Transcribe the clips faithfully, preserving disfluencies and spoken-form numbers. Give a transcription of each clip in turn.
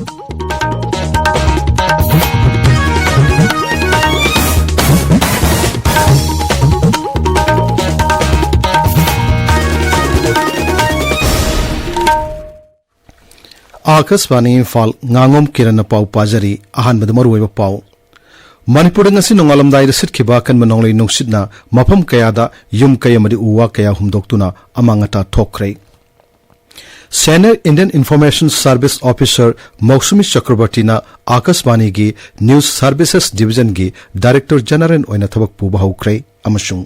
ꯑꯥꯀꯥꯁꯕꯥꯅꯤ ꯏꯝꯐꯥꯜ, ꯉꯥꯉꯣꯝ ꯀꯤꯔꯟꯅ ꯄꯥꯎ ꯄꯥꯖꯔꯤ꯫ ꯑꯍꯥꯟꯕꯗ ꯃꯔꯨꯑꯣꯏꯕ ꯄꯥꯎ꯫ ꯃꯅꯤꯄꯨꯔꯗ ꯉꯁꯤ ꯅꯣꯡꯉꯥꯜꯂꯝꯗꯥꯏꯗ ꯁꯤꯠꯈꯤꯕ ꯑꯀꯟꯕ ꯅꯣꯡꯂꯩ ꯅꯨꯡꯁꯤꯠꯅ ꯃꯐꯝ ꯀꯌꯥꯗ ꯌꯨꯝ ꯀꯩ ꯑꯃꯗꯤ ꯎ ꯋꯥ ꯀꯌꯥ ꯍꯨꯝꯗꯣꯛꯇꯨꯅ ꯑꯃꯥꯡ ꯑꯇꯥ ꯊꯣꯛꯈ꯭ꯔꯦ꯫ Senior Indian Information Service Officer ꯃꯧꯁꯨꯃꯤ ꯆꯀ꯭ꯔꯕꯔꯇꯤꯅ ꯑꯥꯀꯥꯁꯕꯥꯅꯤꯒꯤ News Services Divisionꯒꯤ Director General ꯑꯣꯏꯅ ꯊꯕꯛ ꯄꯨꯕ ꯍꯧꯈ꯭ꯔꯦ ꯑꯃꯁꯨꯡ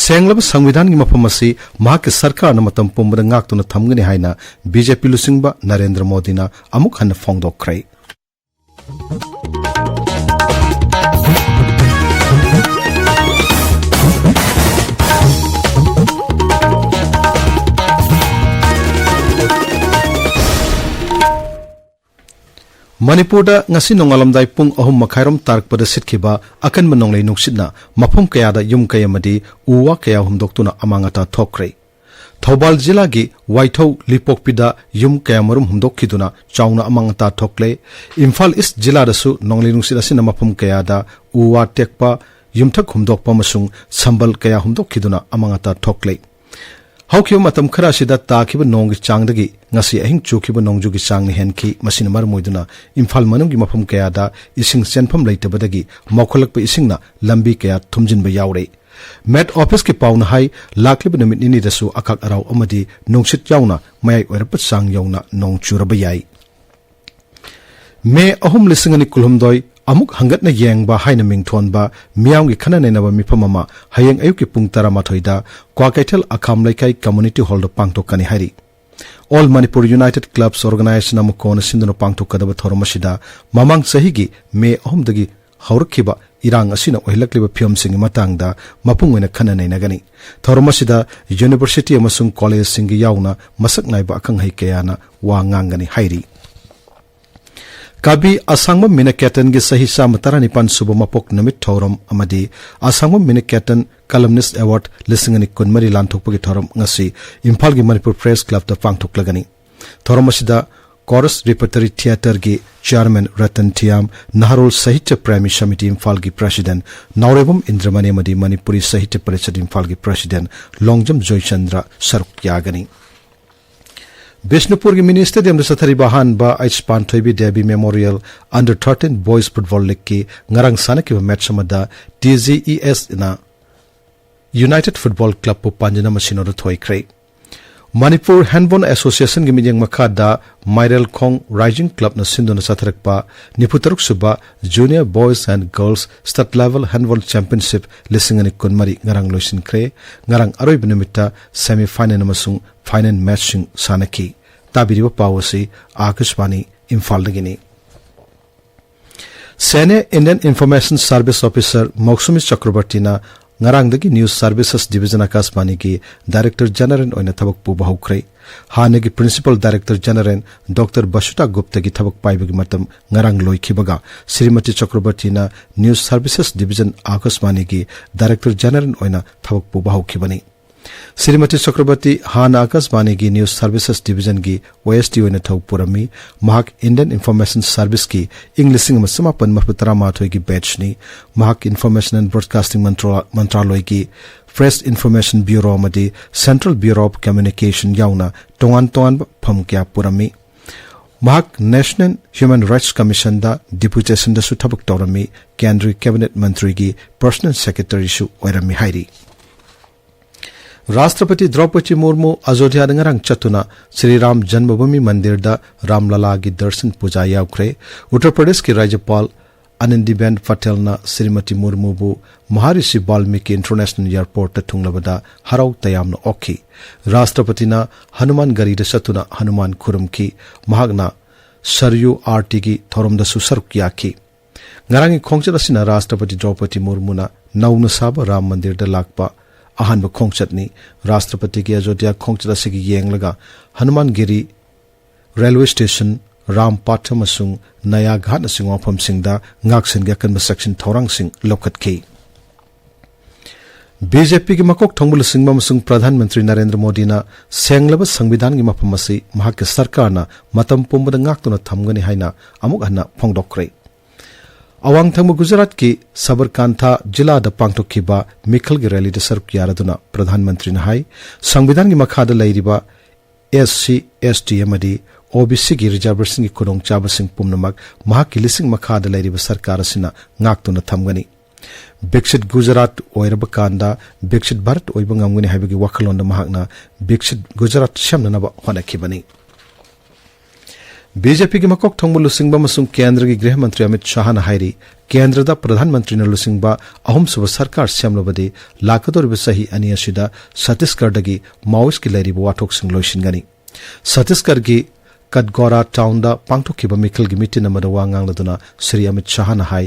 ꯁꯦꯡꯂꯕ ꯁꯪꯕꯤꯙꯥꯟꯒꯤ ꯃꯐꯝ ꯑꯁꯤ ꯃꯍꯥꯛꯀꯤ ꯁꯔꯀꯥꯔꯅ ꯃꯇꯝ ꯄꯨꯝꯕꯗ ꯉꯥꯛꯇꯨꯅ ꯊꯝꯒꯅꯤ ꯍꯥꯏꯅ ꯕꯤ ꯖꯦ ꯄꯤ ꯂꯨꯆꯤꯡꯕ ꯅꯔꯦꯟꯗ꯭ꯔ ꯃꯣꯗꯤꯅ ꯑꯃꯨꯛ ꯍꯟꯅ ꯐꯣꯡꯗꯣꯛꯈ꯭ꯔꯦ꯫ ꯃꯅꯤꯄꯨꯔꯗ ꯉꯁꯤ ꯅꯣꯡꯉꯥꯜꯂꯝꯗꯥꯏ ꯄꯨꯡ ꯑꯍꯨꯝ ꯃꯈꯥꯏꯔꯣꯝ ꯇꯥꯔꯛꯄꯗ ꯁꯤꯠꯈꯤꯕ ꯑꯀꯟꯕ ꯅꯣꯡꯂꯩ ꯅꯨꯡꯁꯤꯠꯅ ꯃꯐꯝ ꯀꯌꯥꯗ ꯌꯨꯝ ꯀꯩ ꯑꯃꯗꯤ ꯎ ꯋꯥ ꯀꯌꯥ ꯍꯨꯝꯗꯣꯛꯇꯨꯅ ꯑꯃꯥꯡ ꯑꯇꯥ ꯊꯣꯛꯈ꯭ꯔꯦ꯫ ꯊꯧꯕꯥꯜ ꯖꯤꯂꯥꯒꯤ ꯋꯥꯏꯊꯧ ꯂꯤꯄꯣꯛꯄꯤꯗ ꯌꯨꯝ ꯀꯌꯥꯃꯔꯨꯝ ꯍꯨꯝꯗꯣꯛꯈꯤꯗꯨꯅ ꯆꯥꯎꯅ ꯑꯃꯥꯡ ꯑꯇꯥ ꯊꯣꯛꯂꯦ꯫ ꯏꯝꯐꯥꯜ ꯏꯁ ꯖꯤꯂꯥꯗꯁꯨ ꯅꯣꯡꯂꯩ ꯅꯨꯡꯁꯤꯠ ꯑꯁꯤꯅ ꯃꯐꯝ ꯀꯌꯥꯗ ꯎ ꯋꯥ ꯇꯦꯛꯄ, ꯌꯨꯝꯊꯛ ꯍꯨꯝꯗꯣꯛꯄ ꯑꯃꯁꯨꯡ ꯁꯝꯕꯜ ꯀꯌꯥ ꯍꯨꯝꯗꯣꯛꯈꯤꯗꯨꯅ ꯑꯃꯥꯡ ꯑꯇꯥ ꯊꯣꯛꯂꯦ꯫ ꯍꯧꯈꯤꯕ ꯃꯇꯝ ꯈꯔ ꯑꯁꯤꯗ ꯇꯥꯈꯤꯕ ꯅꯣꯡꯒꯤ ꯆꯥꯡꯗꯒꯤ ꯉꯁꯤ ꯑꯍꯤꯡ ꯆꯨꯈꯤꯕ ꯅꯣꯡꯖꯨꯒꯤ ꯆꯥꯡꯅ ꯍꯦꯟꯈꯤ꯫ ꯃꯁꯤꯅ ꯃꯔꯝ ꯑꯣꯏꯗꯨꯅ ꯏꯝꯐꯥꯜ ꯃꯅꯨꯡꯒꯤ ꯃꯐꯝ ꯀꯌꯥꯗ ꯏꯁꯤꯡ ꯆꯦꯟꯐꯝ ꯂꯩꯇꯕꯗꯒꯤ ꯃꯧꯈꯠꯂꯛꯄ ꯏꯁꯤꯡꯅ ꯂꯝꯕꯤ ꯀꯌꯥ ꯊꯨꯝꯖꯤꯟꯕ ꯌꯥꯎꯔꯦ꯫ ꯃꯦꯠ ꯑꯣꯐꯤꯁꯀꯤ ꯄꯥꯎꯅ ꯍꯥꯏ, ꯂꯥꯛꯂꯤꯕ ꯅꯨꯃꯤꯠ ꯅꯤꯅꯤꯗꯁꯨ ꯑꯀꯥꯛ ꯑꯔꯥꯎ ꯑꯃꯗꯤ ꯅꯨꯡꯁꯤꯠ ꯌꯥꯎꯅ ꯃꯌꯥꯏ ꯑꯣꯏꯔꯞꯄ ꯆꯥꯡ ꯌꯧꯅ ꯅꯣꯡ ꯆꯨꯔꯕ ꯌꯥꯏ꯫ ꯃꯦ ꯑꯍꯨꯝ, ꯂꯤꯁꯤꯡ ꯑꯅꯤ ꯀꯨꯟꯍꯨꯝꯗꯣꯏ ꯑꯃꯨꯛ ꯍꯪꯒꯠꯅ ꯌꯦꯡꯕ ꯍꯥꯏꯅ ꯃꯤꯡꯊꯣꯟꯕ ꯃꯤꯌꯥꯝꯒꯤ ꯈꯟꯅ ꯅꯩꯅꯕ ꯃꯤꯐꯝ ꯑꯃ ꯍꯌꯦꯡ ꯑꯌꯨꯛꯀꯤ ꯄꯨꯡ ꯇꯔꯥꯃꯥꯊꯣꯏꯗ ꯀ꯭ꯋꯥꯀꯩꯊꯦꯜ ꯑꯈꯥꯝ ꯂꯩꯀꯥꯏ Community Hallꯗ ꯄꯥꯡꯊꯣꯛꯀꯅꯤ ꯍꯥꯏꯔꯤ꯫ All Manipur United Clubs Organizationꯅ ꯃꯀꯣꯟꯅ ꯁꯤꯟꯗꯨꯅ ꯄꯥꯡꯊꯣꯛꯀꯗꯕ ꯊꯧꯔꯝ ꯑꯁꯤꯗ ꯃꯃꯥꯡ ꯆꯍꯤꯒꯤ ꯃꯦ ꯑꯍꯨꯝꯗꯒꯤ ꯍꯧꯔꯛꯈꯤꯕ ꯏꯔꯥꯡ ꯑꯁꯤꯅ ꯑꯣꯏꯍꯜꯂꯛꯂꯤꯕ ꯐꯤꯕꯝꯁꯤꯡꯒꯤ ꯃꯇꯥꯡꯗ ꯃꯄꯨꯡ ꯑꯣꯏꯅ ꯈꯟꯅ ꯅꯩꯅꯒꯅꯤ꯫ ꯊꯧꯔꯝ ꯑꯁꯤꯗ ꯌꯨꯅꯤꯚꯔꯁꯤꯇꯤ ꯑꯃꯁꯨꯡ ꯀꯣꯂꯦꯖꯁꯤꯡꯒꯤ ꯌꯥꯎꯅ ꯃꯁꯛ ꯅꯥꯏꯕ ꯑꯈꯪ ꯑꯍꯩ ꯀꯌꯥꯅ ꯋꯥ ꯉꯥꯡꯒꯅꯤ ꯍꯥꯏꯔꯤ꯫ ꯀꯕꯤ ꯑꯁꯥꯡꯕꯝ ꯃꯤꯅꯀꯦꯇꯟꯒꯤ ꯆꯍꯤ ꯆꯥꯝꯃ ꯇꯔꯥꯅꯤꯄꯥꯟ ꯁꯨꯕ ꯃꯄꯣꯛ ꯅꯨꯃꯤꯠ ꯊꯧꯔꯝ ꯑꯃꯗꯤ ꯑꯁꯥꯡꯕꯝ ꯃꯤꯅꯀꯦꯇꯟ Columnist Award ꯂꯤꯁꯤꯡ ꯑꯅꯤ ꯀꯨꯟꯃꯔꯤ ꯂꯥꯟꯊꯣꯛꯄꯒꯤ ꯊꯧꯔꯝ ꯉꯁꯤ ꯏꯝꯐꯥꯜꯒꯤ ꯃꯅꯤꯄꯨꯔ ꯄ꯭ꯔꯦꯁ ꯀ꯭ꯂꯕꯇ ꯄꯥꯡꯊꯣꯛꯂꯒꯅꯤ꯫ ꯊꯧꯔꯝ ꯑꯁꯤꯗ Chorus Repertory Theatreꯒꯤ Chairman Ratan Thiam, Naharul Sahitya Premi Samiti Imphalꯒꯤ President ꯅꯥꯎꯔꯦꯝꯕꯝ ꯏꯟꯗ꯭ꯔꯃꯅꯤ ꯑꯃꯗꯤ ꯃꯅꯤꯄꯨꯔꯤ ꯁꯥꯍꯤꯇ꯭ꯌ ꯄꯔꯤꯁꯠ ꯏꯝꯐꯥꯜꯒꯤ President ꯂꯣꯡꯖꯝ ꯖꯣꯏꯆꯟꯗ꯭ꯔ ꯁꯔꯨꯛ ꯌꯥꯒꯅꯤ꯫ ꯕꯤꯁꯅꯨꯄꯨꯔꯒꯤ ꯃꯤꯅꯤ ꯁ꯭ꯇꯦꯗꯤꯌꯝꯗ ꯆꯠꯊꯔꯤꯕ ꯑꯍꯥꯟꯕ ꯑꯩꯆ Panthoibi Devi memorial Under thirteen Boys Football Leagueꯀꯤ ꯉꯔꯥꯡ ꯁꯥꯟꯅꯈꯤꯕ ꯃꯦꯠꯆ ꯑꯃꯗ ꯇꯤ ꯖꯤ ꯏ ꯑꯦꯁꯅ ꯌꯨꯅꯥꯏꯇꯦꯗ ꯐꯨꯠꯕꯣꯜ ꯀ꯭ꯂꯕꯄꯨ ꯄꯥꯟꯖꯤꯟ ꯑꯃ ꯁꯤꯅꯣꯗ ꯊꯣꯏꯈ꯭ꯔꯦ꯫ ꯃꯅꯤꯄꯨꯔ ꯍꯦꯟꯕꯣꯜ ꯑꯦꯁꯣꯁꯤꯌꯦꯁꯟꯒꯤ ꯃꯤꯠꯌꯦꯡ ꯃꯈꯥꯗ ꯃꯥꯏꯔꯦꯜꯈꯣꯡ ꯔꯥꯏꯖꯤꯡ ꯀ꯭ꯂꯕꯅ ꯁꯤꯟꯗꯨꯅ ꯆꯠꯊꯔꯛꯄ ꯅꯤꯐꯨꯇꯔꯨꯛ ꯁꯨꯕ Junior Boys and Girls State Level Handball Championship ꯂꯤꯁꯤꯡ ꯑꯅꯤ ꯀꯨꯟꯃꯔꯤ ꯉꯔꯥꯡ ꯂꯣꯏꯁꯤꯟꯈ꯭ꯔꯦ꯫ ꯉꯔꯥꯡ ꯑꯔꯣꯏꯕ ꯅꯨꯃꯤꯠꯇ semi final ꯑꯃꯁꯨꯡ final ꯃꯦꯠꯆꯁꯤꯡ ꯁꯥꯟꯅꯈꯤ꯫ ꯇꯥꯕꯤꯔꯤꯕ ꯄꯥꯎ ꯑꯁꯤ ꯑꯥꯀꯥꯁꯕꯥꯅꯤ ꯏꯝꯐꯥꯜꯗꯒꯤꯅꯤ꯫ Senior Indian Information Service Officer ꯃꯧꯁꯨꯃꯤ ꯆꯀ꯭ꯔꯕꯔꯇꯤꯅ ꯉꯔꯥꯡꯗꯒꯤ News Services Division ꯑꯥꯀꯥꯁꯕꯥꯅꯤꯒꯤ Director General ꯑꯣꯏꯅ ꯊꯕꯛ ꯄꯨꯕ ꯍꯧꯈ꯭ꯔꯦ꯫ ꯍꯥꯟꯅꯒꯤ Principal Director General ꯗꯣꯛꯇꯔ ꯕꯁꯨꯇꯥ ꯒꯨꯞꯇꯒꯤ ꯊꯕꯛ ꯄꯥꯏꯕꯒꯤ ꯃꯇꯝ ꯉꯔꯥꯡ ꯂꯣꯏꯈꯤꯕꯒ Shrimati ꯆꯀ꯭ꯔꯕꯔꯇꯤꯅ News Services Division ꯑꯥꯀꯥꯁꯕꯥꯅꯤꯒꯤ Director General ꯑꯣꯏꯅ ꯊꯕꯛ ꯄꯨꯕ ꯍꯧꯈꯤꯕꯅꯤ꯫ ꯁ꯭ꯔꯤꯃꯇꯤ ꯆꯀ꯭ꯔꯕꯔꯇꯤ ꯍꯥꯟꯅ ꯑꯥꯀꯥꯁꯕꯥꯅꯤꯒꯤ News Services Divisionꯒꯤ ꯑꯣ ꯑꯦꯁ ꯗꯤ ꯑꯣꯏꯅ ꯊꯕꯛ ꯄꯨꯔꯝꯃꯤ꯫ ꯃꯍꯥꯛ Indian Information Serviceꯀꯤ ꯏꯪ ꯂꯤꯁꯤꯡ ꯑꯃ ꯆꯃꯥꯄꯟ ꯃꯔꯤꯐꯨ ꯇꯔꯥꯃꯥꯊꯣꯏꯒꯤ batchꯅꯤ꯫ ꯃꯍꯥꯛ Information and Broadcasting ꯃꯟꯇ꯭ꯔꯣ-, ꯃꯟꯇ꯭ꯔꯥꯂꯣꯏꯒꯤ Press Information Bureau ꯑꯃꯗꯤ Central Bureau of Communication ꯌꯥꯎꯅ ꯇꯣꯉꯥꯟ ꯇꯣꯉꯥꯟꯕ ꯐꯝ ꯀꯌꯥ ꯄꯨꯔꯝꯃꯤ꯫ ꯃꯍꯥꯛ National Human Rights Commissionꯗ Deputationꯗꯁꯨ ꯊꯕꯛ ꯇꯧꯔꯝꯃꯤ꯫ ꯀꯦꯟꯗ꯭ꯔꯒꯤ Cabinet ꯃꯟꯇ꯭ꯔꯤꯒꯤ Personal Secretaryꯁꯨ ꯑꯣꯏꯔꯝꯃꯤ ꯍꯥꯏꯔꯤ꯫ ꯔꯥꯁꯇ꯭ꯔꯄꯇꯤ ꯗ꯭ꯔꯧꯄꯗꯤ ꯃꯨꯔꯃꯨ ꯑꯖꯣꯙ꯭ꯌꯥꯗ ꯉꯔꯥꯡ ꯆꯠꯇꯨꯅ ꯁ꯭ꯔꯤ ꯔꯥꯝ ꯖꯟꯃꯚꯨꯃꯤ ꯃꯟꯗꯤꯔꯗ ꯔꯥꯝ ꯂꯂꯥꯒꯤ ꯗꯔꯁꯟ ꯄꯨꯖꯥ ꯌꯥꯎꯈ꯭ꯔꯦ꯫ ꯎꯠꯇꯔ ꯄ꯭ꯔꯗꯦꯁꯀꯤ ꯔꯥꯖ꯭ꯌꯄꯥꯜ ꯑꯥꯅꯟꯗꯤꯕꯦꯟ ꯄꯇꯦꯜꯅ ꯁ꯭ꯔꯤꯃꯇꯤ ꯃꯨꯔꯃꯨꯕꯨ ꯃꯍꯥꯔꯤꯁꯤ ꯕꯥꯜꯃꯤꯀꯤ ꯏꯟꯇꯔꯅꯦꯁꯅꯦꯜ ꯑꯦꯌꯔꯄꯣꯔꯠꯇ ꯊꯨꯡꯂꯕꯗ ꯍꯔꯥꯎ ꯇꯌꯥꯝꯅ ꯑꯣꯛꯈꯤ꯫ ꯔꯥꯁꯇ꯭ꯔꯄꯇꯤꯅ ꯍꯅꯨꯃꯥꯟ ꯒꯥꯔꯤꯗ ꯆꯠꯇꯨꯅ ꯍꯅꯨꯃꯥꯟ ꯈꯨꯔꯨꯝꯈꯤ꯫ ꯃꯍꯥꯛꯅ ꯁꯔꯌꯨ ꯑꯥꯔꯇꯤꯒꯤ ꯊꯧꯔꯝꯗꯁꯨ ꯁꯔꯨꯛ ꯌꯥꯈꯤ꯫ ꯉꯔꯥꯡꯒꯤ ꯈꯣꯡꯆꯠ ꯑꯁꯤꯅ ꯔꯥꯁꯇ꯭ꯔꯄꯇꯤ ꯗ꯭ꯔꯧꯄꯗꯤ ꯃꯨꯔꯃꯨꯅ ꯅꯧꯅ ꯁꯥꯕ ꯔꯥꯝ ꯃꯟꯗꯤꯔꯗ ꯂꯥꯛꯄ ꯑꯍꯥꯟꯕ ꯈꯣꯡꯆꯠꯅꯤ꯫ ꯔꯥꯁꯇ꯭ꯔꯄꯇꯤꯒꯤ ꯑꯖꯣꯙ꯭ꯌꯥ ꯈꯣꯡꯆꯠ ꯑꯁꯤꯒꯤ ꯌꯦꯡꯂꯒ ꯍꯅꯨꯃꯥꯟꯒꯤꯔꯤ ꯔꯦꯜꯋꯦ ꯁ꯭ꯇꯦꯁꯟ, ꯔꯥꯝ ꯄꯥꯊ ꯑꯃꯁꯨꯡ ꯅꯌꯥ ꯘꯥꯠꯅꯆꯤꯡꯕ ꯃꯐꯝꯁꯤꯡꯗ ꯉꯥꯛꯁꯦꯟꯒꯤ ꯑꯀꯟꯕ ꯆꯦꯛꯁꯤꯟ ꯊꯧꯔꯥꯡꯁꯤꯡ ꯂꯧꯈꯠꯈꯤ꯫ ꯕꯤ ꯖꯦ ꯄꯤꯒꯤ ꯃꯀꯣꯛ ꯊꯣꯡꯕ ꯂꯨꯆꯤꯡꯕ ꯑꯃꯁꯨꯡ ꯄ꯭ꯔꯙꯥꯟ ꯃꯟꯇ꯭ꯔꯤ ꯅꯔꯦꯟꯗ꯭ꯔ ꯃꯣꯗꯤꯅ ꯁꯦꯡꯂꯕ ꯁꯪꯕꯤꯙꯥꯟꯒꯤ ꯃꯐꯝ ꯑꯁꯤ ꯃꯍꯥꯛꯀꯤ ꯁꯔꯀꯥꯔꯅ ꯃꯇꯝ ꯄꯨꯝꯕꯗ ꯉꯥꯛꯇꯨꯅ ꯊꯝꯒꯅꯤ ꯍꯥꯏꯅ ꯑꯃꯨꯛ ꯍꯟꯅ ꯐꯣꯡꯗꯣꯛꯈ꯭ꯔꯦ꯫ ꯑꯋꯥꯡ ꯊꯪꯕ ꯒꯨꯖꯔꯥꯠꯀꯤ ꯁꯕꯔꯀꯥꯟꯊꯥ ꯖꯤꯂꯥꯗ ꯄꯥꯡꯊꯣꯛꯈꯤꯕ ꯃꯤꯈꯜꯒꯤ ꯔꯦꯂꯤꯗ ꯁꯔꯨꯛ ꯌꯥꯔꯗꯨꯅ ꯄ꯭ꯔꯙꯥꯟ ꯃꯟꯇ꯭ꯔꯤꯅ ꯍꯥꯏ, ꯁꯪꯕꯤꯙꯥꯟꯒꯤ ꯃꯈꯥꯗ ꯂꯩꯔꯤꯕ ꯑꯦꯁ ꯁꯤ, ꯑꯦꯁ ꯇꯤ ꯑꯃꯗꯤ ꯑꯣ ꯕꯤ ꯁꯤꯒꯤ ꯔꯤꯖꯥꯔꯕꯦꯁꯟꯒꯤ ꯈꯨꯗꯣꯡꯆꯥꯕꯁꯤꯡ ꯄꯨꯝꯅꯃꯛ ꯃꯍꯥꯛꯀꯤ ꯂꯤꯁꯤꯡ ꯃꯈꯥꯗ ꯂꯩꯔꯤꯕ ꯁꯔꯀꯥꯔ ꯑꯁꯤꯅ ꯉꯥꯛꯇꯨꯅ ꯊꯝꯒꯅꯤ꯫ ꯕꯤꯛꯁꯤꯠ ꯒꯨꯖꯔꯥꯠ ꯑꯣꯏꯔꯕ ꯀꯥꯟꯗ ꯕꯤꯛꯁꯤꯠ ꯚꯥꯔꯠ ꯑꯣꯏꯕ ꯉꯝꯒꯅꯤ ꯍꯥꯏꯕꯒꯤ ꯋꯥꯈꯜꯂꯣꯟꯗ ꯃꯍꯥꯛꯅ ꯕꯤꯛꯁꯤꯠ ꯒꯨꯖꯔꯥꯠ ꯁꯦꯝꯅꯅꯕ ꯍꯣꯠꯅꯈꯤꯕꯅꯤ꯫ ꯕꯤ ꯖꯦ ꯄꯤꯒꯤ ꯃꯀꯣꯛ ꯊꯣꯡꯕ ꯂꯨꯆꯤꯡꯕ ꯑꯃꯁꯨꯡ ꯀꯦꯟꯗ꯭ꯔꯒꯤ ꯒ꯭ꯔꯤꯍ ꯃꯟꯇ꯭ꯔꯤ ꯑꯃꯤꯠ ꯁꯥꯍꯅ ꯍꯥꯏꯔꯤ, ꯀꯦꯟꯗ꯭ꯔꯗ ꯄ꯭ꯔꯙꯥꯟ ꯃꯟꯇ꯭ꯔꯤꯅ ꯂꯨꯆꯤꯡꯕ ꯑꯍꯨꯝꯁꯨꯕ ꯁꯔꯀꯥꯔ ꯁꯦꯝꯂꯕꯗꯤ ꯂꯥꯛꯀꯗꯧꯔꯤꯕ ꯆꯍꯤ ꯑꯅꯤ ꯑꯁꯤꯗ ꯁꯠꯇꯤꯁꯒꯔꯗꯒꯤ ꯃꯥꯑꯣꯏꯁꯀꯤ ꯂꯩꯔꯤꯕ ꯋꯥꯊꯣꯛꯁꯤꯡ ꯂꯣꯏꯁꯤꯟꯒꯅꯤ꯫ ꯁꯠꯇꯤꯁꯒꯔꯒꯤ ꯀꯠꯒꯣꯔꯥ ꯇꯥꯎꯟꯗ ꯄꯥꯡꯊꯣꯛꯈꯤꯕ ꯃꯤꯈꯜꯒꯤ ꯃꯤꯇꯤꯟ ꯑꯃꯗ ꯋꯥ ꯉꯥꯡꯂꯗꯨꯅ ꯁ꯭ꯔꯤ ꯑꯃꯤꯠ ꯁꯥꯍꯅ ꯍꯥꯏ,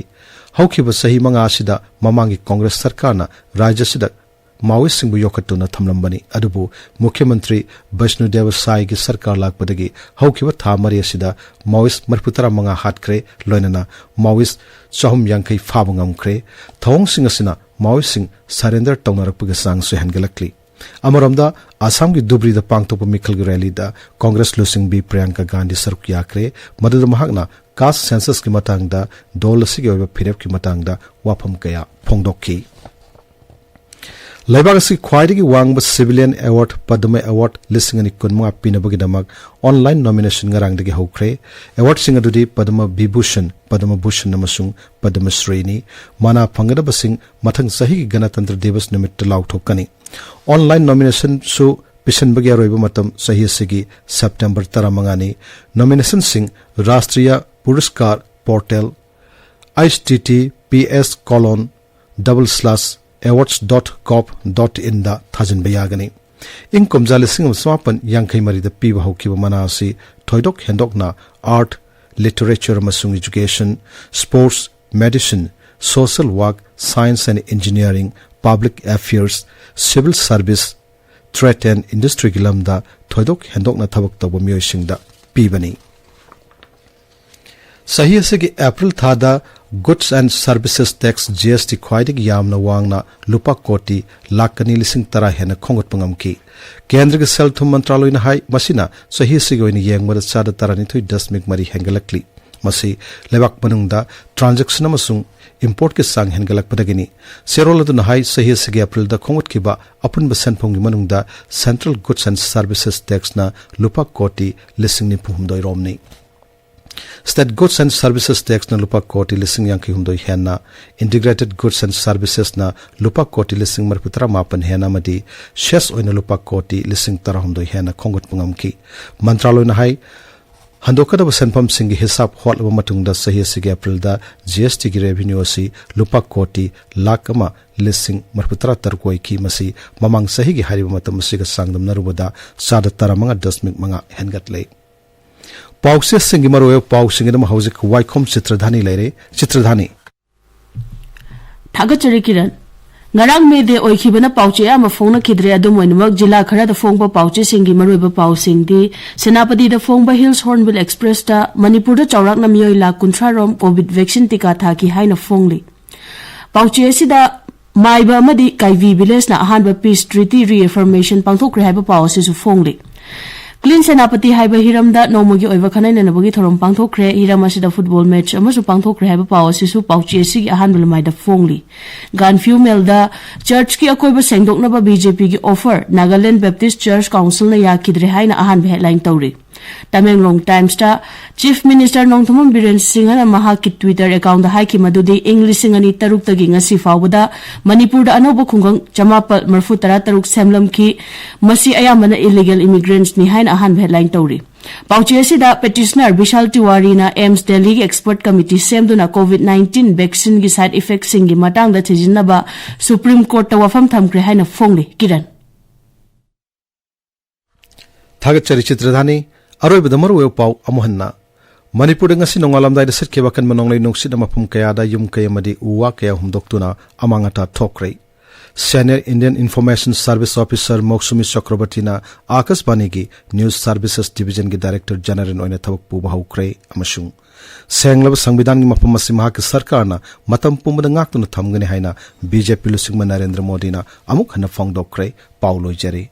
ꯍꯧꯈꯤꯕ ꯆꯍꯤ ꯃꯉꯥ ꯑꯁꯤꯗ ꯃꯃꯥꯡꯒꯤ ꯀꯣꯡꯒ꯭ꯔꯦꯁ ꯁꯔꯀꯥꯔꯅ ꯔꯥꯖ꯭ꯌ ꯑꯁꯤꯗ ꯃꯥꯑꯣꯏꯁꯤꯡꯕꯨ ꯌꯣꯛꯈꯠꯇꯨꯅ ꯊꯝꯂꯝꯕꯅꯤ꯫ ꯑꯗꯨꯕꯨ ꯃꯨꯈ꯭ꯌ ꯃꯟꯇ꯭ꯔꯤ ꯕꯩꯁꯅꯨ ꯗꯦꯕ ꯁꯥꯏꯒꯤ ꯁꯔꯀꯥꯔ ꯂꯥꯛꯄꯗꯒꯤ ꯍꯧꯈꯤꯕ ꯊꯥ ꯃꯔꯤ ꯑꯁꯤꯗ ꯃꯥꯑꯣꯏꯁ ꯃꯔꯤꯐꯨ ꯇꯔꯥ ꯃꯉꯥ ꯍꯥꯠꯈ꯭ꯔꯦ, ꯂꯣꯏꯅꯅ ꯃꯥꯑꯣꯏꯁ ꯆꯍꯨꯝ ꯌꯥꯡꯈꯩ ꯐꯥꯕ ꯉꯝꯈ꯭ꯔꯦ꯫ ꯊꯧꯑꯣꯡꯁꯤꯡ ꯑꯁꯤꯅ ꯃꯥꯑꯣꯏꯁꯤꯡ ꯁꯔꯦꯟꯗꯔ ꯇꯧꯅꯔꯛꯄꯒꯤ ꯆꯥꯡꯁꯨ ꯍꯦꯟꯒꯠꯂꯛꯂꯤ꯫ ꯑꯃꯔꯣꯝꯗ, ꯑꯁꯥꯝꯒꯤ ꯙꯨꯕ꯭ꯔꯤꯗ ꯄꯥꯡꯊꯣꯛꯄ ꯃꯤꯈꯜꯒꯤ ꯔꯦꯂꯤꯗ ꯀꯣꯡꯒ꯭ꯔꯦꯁ ꯂꯨꯆꯤꯡꯕꯤ ꯄ꯭ꯔꯤꯌꯥꯡꯀꯥ ꯒꯥꯟꯙꯤ ꯁꯔꯨꯛ ꯌꯥꯈ꯭ꯔꯦ꯫ ꯃꯗꯨꯗ ꯃꯍꯥꯛꯅ ꯀꯥꯁ ꯁꯦꯟꯁꯁꯀꯤ ꯃꯇꯥꯡꯗ, ꯗꯣꯜ ꯑꯁꯤꯒꯤ ꯑꯣꯏꯕ ꯐꯤꯔꯦꯞꯀꯤ ꯃꯇꯥꯡꯗ ꯋꯥꯐꯝ ꯀꯌꯥ ꯐꯣꯡꯗꯣꯛꯈꯤ꯫ ꯂꯩꯕꯥꯛ ꯑꯁꯤꯒꯤ ꯈ꯭ꯋꯥꯏꯗꯒꯤ ꯋꯥꯡꯕ civilian award ꯄꯗꯃ award ꯂꯤꯁꯤꯡ ꯑꯅꯤ ꯀꯨꯟꯃꯉꯥ ꯄꯤꯅꯕꯒꯤꯗꯃꯛ online nomination ꯉꯔꯥꯡꯗꯒꯤ ꯍꯧꯈ꯭ꯔꯦ꯫ Awardꯁꯤꯡ ꯑꯗꯨꯗꯤ ꯄꯗꯃ ꯕꯤꯚꯨꯁꯟ, ꯄꯗꯃ ꯚꯨꯁꯟ ꯑꯃꯁꯨꯡ ꯄꯗꯃ ꯁ꯭ꯔꯤꯅꯤ꯫ ꯃꯅꯥ ꯐꯪꯒꯗꯕꯁꯤꯡ ꯃꯊꯪ ꯆꯍꯤꯒꯤ ꯒꯅꯇꯟꯇ꯭ꯔ ꯗꯤꯕꯁ ꯅꯨꯃꯤꯠꯇ ꯂꯥꯎꯊꯣꯛꯀꯅꯤ꯫ Online nominationꯁꯨ ꯄꯤꯁꯤꯟꯕꯒꯤ ꯑꯔꯣꯏꯕ ꯃꯇꯝ ꯆꯍꯤ ꯑꯁꯤꯒꯤ September ꯇꯔꯥꯃꯉꯥꯅꯤ꯫ Nominationꯁꯤꯡ ꯔꯥꯁꯇ꯭ꯔꯤꯌ ꯄꯨꯔꯁꯀꯥꯔ portal, H T T P S colon double slash awards dot gov dot inꯗ ꯊꯥꯖꯤꯟꯕ ꯌꯥꯒꯅꯤ꯫ ꯏꯪ ꯀꯨꯝꯖꯥ ꯂꯤꯁꯤꯡ ꯑꯃ ꯆꯃꯥꯄꯟ ꯌꯥꯡꯈꯩ ꯃꯔꯤꯗ ꯄꯤꯕ ꯍꯧꯈꯤꯕ ꯃꯅꯥ ꯑꯁꯤ ꯊꯣꯏꯗꯣꯛ ꯍꯦꯟꯗꯣꯛꯅ art, literature ꯑꯃꯁꯨꯡ education, sports, medicine, social work, science and engineering, public affairs, civil service, trade and industryꯒꯤ ꯂꯝꯗ ꯊꯣꯏꯗꯣꯛ ꯍꯦꯟꯗꯣꯛꯅ ꯊꯕꯛ ꯇꯧꯕ ꯃꯤꯑꯣꯏꯁꯤꯡꯗ ꯄꯤꯕꯅꯤ꯫ ꯆꯍꯤ ꯑꯁꯤꯒꯤ ꯑꯦꯄ꯭ꯔꯤꯜ ꯊꯥꯗ Goods and Services Tax, G S T, ꯈ꯭ꯋꯥꯏꯗꯒꯤ ꯌꯥꯝꯅ ꯋꯥꯡꯅ ꯂꯨꯄꯥ ꯀꯣꯇꯤ ꯂꯥꯈ ꯑꯅꯤ ꯂꯤꯁꯤꯡ ꯇꯔꯥ ꯍꯦꯟꯅ ꯈꯣꯝꯒꯠꯄ ꯉꯝꯈꯤ꯫ ꯀꯦꯟꯗ꯭ꯔꯒꯤ ꯁꯦꯜ ꯊꯨꯝ ꯃꯟꯇ꯭ꯔꯥꯂꯣꯏꯅ ꯍꯥꯏ, ꯃꯁꯤꯅ ꯆꯍꯤ ꯑꯁꯤꯒꯤ ꯑꯣꯏꯅ ꯌꯦꯡꯕꯗ ꯆꯥꯗ ꯇꯔꯥꯅꯤꯊꯣꯏ ꯗꯁꯃꯤꯛ ꯃꯔꯤ ꯍꯦꯟꯒꯠꯂꯛꯂꯤ꯫ ꯃꯁꯤ ꯂꯩꯕꯥꯛ ꯃꯅꯨꯡꯗ transaction ꯑꯃꯁꯨꯡ importꯀꯤ ꯆꯥꯡ ꯍꯦꯟꯒꯠꯂꯛꯄꯗꯒꯤꯅꯤ꯫ ꯆꯦꯔꯣꯜ ꯑꯗꯨꯅ ꯍꯥꯏ, ꯆꯍꯤ ꯑꯁꯤꯒꯤ ꯑꯦꯄ꯭ꯔꯤꯜꯗ ꯈꯣꯝꯒꯠꯈꯤꯕ ꯑꯄꯨꯟꯕ ꯁꯦꯟꯐꯝꯒꯤ ꯃꯅꯨꯡꯗ Central Goods and Services Taxꯅ ꯂꯨꯄꯥ ꯀꯣꯇꯤ ꯂꯤꯁꯤꯡ ꯅꯤꯐꯨ ꯍꯨꯝꯗꯣꯏ ꯔꯣꯝꯅꯤ꯫ State Goods and Services Taxꯅ ꯂꯨꯄꯥ ꯀꯣꯇꯤ ꯂꯤꯁꯤꯡ ꯌꯥꯡꯈꯩ ꯍꯨꯝꯗꯣꯏ ꯍꯦꯟꯅ, Integrated Goods and Servicesꯅ ꯂꯨꯄꯥ ꯀꯣꯇꯤ ꯂꯤꯁꯤꯡ ꯃꯔꯤꯐꯨ ꯇꯔꯥ ꯃꯥꯄꯟ ꯍꯦꯟꯅ ꯑꯃꯗꯤ cess ꯑꯣꯏꯅ ꯂꯨꯄꯥ ꯀꯣꯇꯤ ꯂꯤꯁꯤꯡ ꯇꯔꯥꯍꯨꯝꯗꯣꯏ ꯍꯦꯟꯅ ꯈꯣꯝꯒꯠꯄ ꯉꯝꯈꯤ꯫ ꯃꯟꯇ꯭ꯔꯥꯂꯣꯏꯅ ꯍꯥꯏ, ꯍꯟꯗꯣꯛꯀꯗꯕ ꯁꯦꯟꯐꯝꯁꯤꯡꯒꯤ ꯍꯤꯁꯥꯕ ꯍꯣꯠꯂꯕ ꯃꯇꯨꯡꯗ ꯆꯍꯤ ꯑꯁꯤꯒꯤ ꯑꯦꯄ꯭ꯔꯤꯜꯗ G S Tꯒꯤ revenue ꯑꯁꯤ ꯂꯨꯄꯥ ꯀꯣꯇꯤ ꯂꯥꯈ ꯑꯃ ꯂꯤꯁꯤꯡ ꯃꯔꯤꯐꯨ ꯇꯔꯥ ꯇꯔꯨꯛ ꯑꯣꯏꯈꯤ꯫ ꯃꯁꯤ ꯃꯃꯥꯡ ꯆꯍꯤꯒꯤ ꯍꯥꯏꯔꯤꯕ ꯃꯇꯝ ꯑꯁꯤꯒ ꯆꯥꯡꯗꯝꯅꯔꯨꯕꯗ ꯆꯥꯗ ꯇꯔꯥꯃꯉꯥ ꯗꯁꯃꯤꯛ ꯃꯉꯥ ꯍꯦꯟꯒꯠꯂꯦ꯫ ꯄꯥꯎꯆꯦꯁꯤꯡꯒꯤ ꯃꯔꯨꯑꯣꯏꯕ ꯄꯥꯎꯁꯤꯡꯒꯤꯗꯃꯛ ꯍꯧꯖꯤꯛ ꯋꯥꯏꯈꯣꯝ ꯆꯤꯇ꯭ꯔꯙꯥꯅꯤ ꯂꯩꯔꯦ꯫ ꯆꯤꯇ꯭ꯔꯙꯥꯅꯤ꯫ ꯊꯥꯒꯠꯆꯔꯤ ꯀꯤꯔꯟ꯫ ꯉꯔꯥꯡ May Day ꯑꯣꯏꯈꯤꯕꯅ ꯄꯥꯎꯆꯦ ꯑꯌꯥꯝꯕ ꯐꯣꯡꯅꯈꯤꯗ꯭ꯔꯦ꯫ ꯑꯗꯨꯝ ꯑꯣꯏꯅꯃꯛ ꯖꯤꯂꯥ ꯈꯔꯗ ꯐꯣꯡꯕ ꯄꯥꯎꯆꯦꯁꯤꯡꯒꯤ ꯃꯔꯨꯑꯣꯏꯕ ꯄꯥꯎꯁꯤꯡꯗꯤ, ꯁꯦꯅꯥꯄꯇꯤꯗ ꯐꯣꯡꯕ Hills Hornbill Expressꯇ ꯃꯅꯤꯄꯨꯔꯗ ꯆꯥꯎꯔꯥꯛꯅ ꯃꯤꯑꯣꯏ ꯂꯥꯈ ꯀꯨꯟꯊ꯭ꯔꯥ ꯔꯣꯝ COVID vaccine ꯇꯤꯀꯥ ꯊꯥꯈꯤ ꯍꯥꯏꯅ ꯐꯣꯡꯂꯤ꯫ ꯄꯥꯎꯆꯦ ꯑꯁꯤꯗ ꯃꯥꯏꯕ ꯑꯃꯗꯤ ꯀꯥꯏꯕꯤ villageꯅ ꯑꯍꯥꯟꯕ peace treaty reaffirmation ꯄꯥꯡꯊꯣꯛꯈ꯭ꯔꯦ ꯍꯥꯏꯕ ꯄꯥꯎ ꯑꯁꯤꯁꯨ ꯐꯣꯡꯂꯤ꯫ Clean ꯁꯦꯅꯥꯄꯇꯤ ꯍꯥꯏꯕ ꯍꯤꯔꯝꯗ ꯅꯣꯡꯃꯒꯤ ꯑꯣꯏꯕ ꯈꯟꯅ ꯅꯩꯅꯕꯒꯤ ꯊꯧꯔꯝ ꯄꯥꯡꯊꯣꯛꯈ꯭ꯔꯦ꯫ ꯍꯤꯔꯝ ꯑꯁꯤꯗ football match ꯑꯃꯁꯨ ꯄꯥꯡꯊꯣꯛꯈ꯭ꯔꯦ ꯍꯥꯏꯕ ꯄꯥꯎ ꯑꯁꯤꯁꯨ ꯄꯥꯎꯆꯦ ꯑꯁꯤꯒꯤ ꯑꯍꯥꯟꯕ ꯂꯃꯥꯏꯗ ꯐꯣꯡꯂꯤ꯫ Gaanphiu Mailꯗ churchꯀꯤ ꯑꯀꯣꯏꯕ ꯁꯦꯡꯗꯣꯛꯅꯕ BJPꯒꯤ offer Nagaland Baptist Church Councilꯅ ꯌꯥꯈꯤꯗ꯭ꯔꯦ ꯍꯥꯏꯅ ꯑꯍꯥꯟꯕ headline ꯇꯧꯔꯤ꯫ Tamenglong Timesꯇ Chief Minister Nongthombam Biren ꯁꯤꯡꯍꯅ ꯃꯍꯥꯛꯀꯤ Twitter accountꯇ ꯍꯥꯏꯈꯤ ꯃꯗꯨꯗꯤ ꯏꯪ ꯂꯤꯁꯤꯡ ꯑꯅꯤ ꯇꯔꯨꯛꯇꯒꯤ ꯉꯁꯤ ꯐꯥꯎꯕꯗ ꯃꯅꯤꯄꯨꯔꯗ ꯑꯅꯧꯕ ꯈꯨꯡꯒꯪ ꯆꯃꯥꯄꯜ ꯃꯔꯤꯐꯨ ꯇꯔꯥ ꯇꯔꯨꯛ ꯁꯦꯝꯂꯝꯈꯤ꯫ ꯃꯁꯤ ꯑꯌꯥꯝꯕꯅ illegal immigrants ꯅꯤ ꯍꯥꯏꯅ ꯑꯍꯥꯟꯕ headline ꯇꯧꯔꯤ꯫ ꯄꯥꯎꯆꯦ ꯑꯁꯤꯗ petitioner ꯕꯤꯁꯥꯜ ꯇꯤꯋꯥꯔꯤꯅ AIIMS Delhiꯒꯤ expert committee ꯁꯦꯝꯗꯨꯅ COVID nineteen vaccineꯒꯤ side effectꯁꯤꯡꯒꯤ ꯃꯇꯥꯡꯗ ꯊꯤꯖꯤꯟꯅꯕ Supreme Courtꯇ ꯋꯥꯐꯝ ꯊꯝꯈ꯭ꯔꯦ ꯍꯥꯏꯅ ꯐꯣꯡꯂꯤ꯫ ꯀꯤꯔꯟ꯫ ꯊꯥꯒꯠꯆꯔꯤ ꯆꯤꯇ꯭ꯔꯙꯥꯅꯤ꯫ ꯑꯔꯣꯏꯕꯗ ꯃꯔꯨꯑꯣꯏꯕ ꯄꯥꯎ ꯑꯃꯨꯛ ꯍꯟꯅ꯫ ꯃꯅꯤꯄꯨꯔꯗ ꯉꯁꯤ ꯅꯣꯡꯉꯥꯜꯂꯝꯗꯥꯏꯗ ꯁꯤꯠꯈꯤꯕ ꯑꯀꯟꯕ ꯅꯣꯡꯂꯩ ꯅꯨꯡꯁꯤꯠꯅ ꯃꯐꯝ ꯀꯌꯥꯗ ꯌꯨꯝ ꯀꯩ ꯑꯃꯗꯤ ꯎ ꯋꯥ ꯀꯌꯥ ꯍꯨꯝꯗꯣꯛꯇꯨꯅ ꯑꯃꯥꯡ ꯑꯇꯥ ꯊꯣꯛꯈ꯭ꯔꯦ꯫ Senior Indian Information Service Officer ꯃꯧꯁꯨꯃꯤ ꯆꯀ꯭ꯔꯕꯔꯇꯤꯅ ꯑꯥꯀꯥꯁꯕꯥꯅꯤꯒꯤ News Services Divisionꯒꯤ Director General ꯑꯣꯏꯅ ꯊꯕꯛ ꯄꯨꯕ ꯍꯧꯈ꯭ꯔꯦ ꯑꯃꯁꯨꯡ ꯁꯦꯡꯂꯕ ꯁꯪꯕꯤꯙꯥꯟꯒꯤ ꯃꯐꯝ ꯑꯁꯤ ꯃꯍꯥꯛꯀꯤ ꯁꯔꯀꯥꯔꯅ ꯃꯇꯝ ꯄꯨꯝꯕꯗ ꯉꯥꯛꯇꯨꯅ ꯊꯝꯒꯅꯤ ꯍꯥꯏꯅ ꯕꯤ ꯖꯦ ꯄꯤ ꯂꯨꯆꯤꯡꯕ ꯅꯔꯦꯟꯗ꯭ꯔ ꯃꯣꯗꯤꯅ ꯑꯃꯨꯛ ꯍꯟꯅ ꯐꯣꯡꯗꯣꯛꯈ꯭ꯔꯦ꯫ ꯄꯥꯎ ꯂꯣꯏꯖꯔꯦ꯫